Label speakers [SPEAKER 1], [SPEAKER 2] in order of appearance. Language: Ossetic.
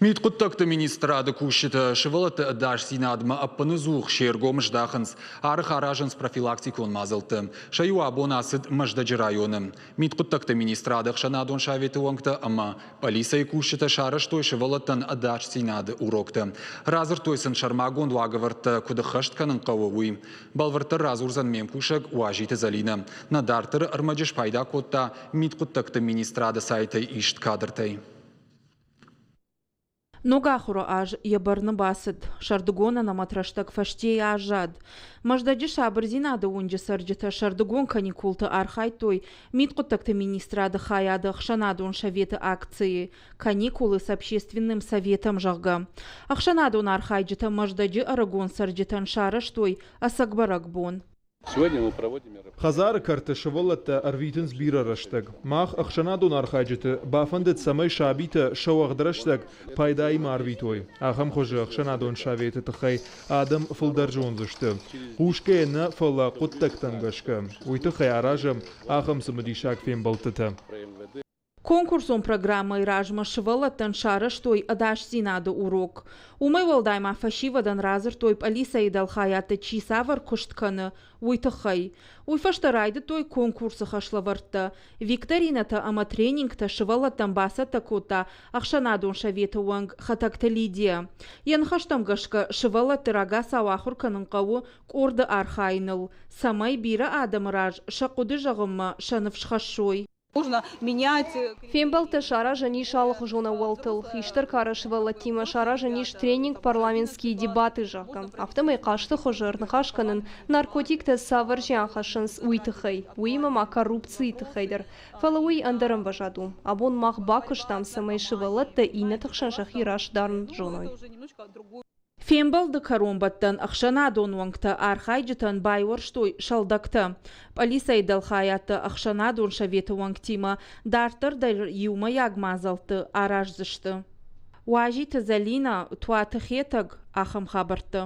[SPEAKER 1] Мидхъуыддӕгты министрады кусджытӕ сывӕллӕтты ӕдасдзинадмӕ ӕппынӕдзух се ргом здахынц, арӕх аразынц профилактикон мадзӕлттӕ. Сӕ иу абон ацыд Мӕздӕджы районы. Мидхъуыддӕгты министрады ӕхсӕнадон советы уӕнгтӕ ӕмӕ пъӕлицӕйы кусджытӕ сарӕзтой сывӕллӕттӕн ӕдасдзинады уроктӕ. Радзырдтой сын сӕрмагонд уагӕвӕрдтӕ куыд ӕххӕст кӕнын хъӕуы, уый. Бӕлвырддӕр радзурдзӕн ме мкусӕг Уазиты Зӕлинӕ. Нӕ дарддӕры ӕрмӕджы спайда кодта мидхъуыддӕгты министрады сайтӕй ист кадртӕй.
[SPEAKER 2] Ног ахуыры аз йӕ бӕрны бацыд. Сӕрдыгон ӕнӕмӕт рӕстӕг фӕстейӕ аззад. Мӕздӕджы сабырдзинады уынджы цӕрджытӕ сӕрдыгон каникулты архайдтой Мидхъуыддӕгты министрады хайады ӕхсӕнадон советы акцийы «Каникулы с общественным советом», зӕгъгӕ. Ӕхсӕнадон архайджытӕ Мӕздӕджы ӕрыгон цӕрджытӕн сарӕзтой ӕцӕг бӕрӕгбон.
[SPEAKER 3] Хӕдзары кӕрты сывӕллӕттӕ ӕрвитынц бирӕ рӕстӕг. Мах, ӕхсӕнадон архайджыты, бафӕндыд, цӕмӕй сабитӕ сӕ уӕгъд рӕстӕг пайдаимӕ арвитой. Ахӕм хуызы ӕхсӕнадон советы тыххӕй адӕм фылдӕр зондзысты. Хъусгӕйӕ нӕ, фӕлӕ хъуыддӕгтӕм гӕсгӕ. Уый тыххӕй аразӕм ахӕм цымыдисаг фембӕлдтытӕ.
[SPEAKER 2] Конкурсон программӕйы размӕ сывӕллӕттӕн сарӕзтой ӕдасдзинады урок. Уымӕй уӕлдай ма фӕсивӕдӕн радзырдтой пъӕлицӕйы дӕлхайадты чи цавӕр куыст кӕны, уый тыххӕй. Уый фӕстӕ райдыдтой конкурсы хӕслӕвӕрдтӕ. Викторинӕтӕ ӕмӕ тренингтӕ сывӕллӕттӕн бацӕттӕ кодта ӕхсӕнадон советы уӕнг Хӕтӕгты Лидия. Йӕ ныхӕстӕм гӕсгӕ, сывӕллӕтты рагацау ахуыр кӕнын хъӕуы къорды архайыныл, цӕмӕй бирӕ адӕмы раз сӕ хъуыды зӕгъынмӕ сӕ ныфс хӕссой.
[SPEAKER 4] Фембӕлдтӕ саразӕн ис алыхуызон ӕууӕлтыл. Хистӕр кары сывӕллӕттимӕ саразӕн ис тренинг «Парламентские дебаты», зӕгъгӕ. Афтӕмӕй хъазты хуызы ӕрныхас кӕнын, наркотиктӕ цавӕр зиан хӕссынц, уый тыххӕй. Уыимӕ ма коррупцийы тыххӕй дӕр. Фӕлӕ уый ӕндӕр ӕмвӕзад у. Абон мах бакуыстам, цӕмӕй сывӕллӕттӕ иннӕты хсӕн сӕхи раст дарын зоной.
[SPEAKER 2] Фембӕлды кӕронбӕттӕн ӕхсӕнадон уӕнгтӕ архайджытӕн байуӕрстой сӕлдӕгтӕ. Пъӕлицӕйы дӕлхайадты ӕхсӕнадон советы уӕнгтимӕ дарддӕр дӕр иумӕйаг мадзӕлтты араздзысты. Уазиты Зӕлинӕ, Туаты Хетӕг, ахӕм хабӕрттӕ.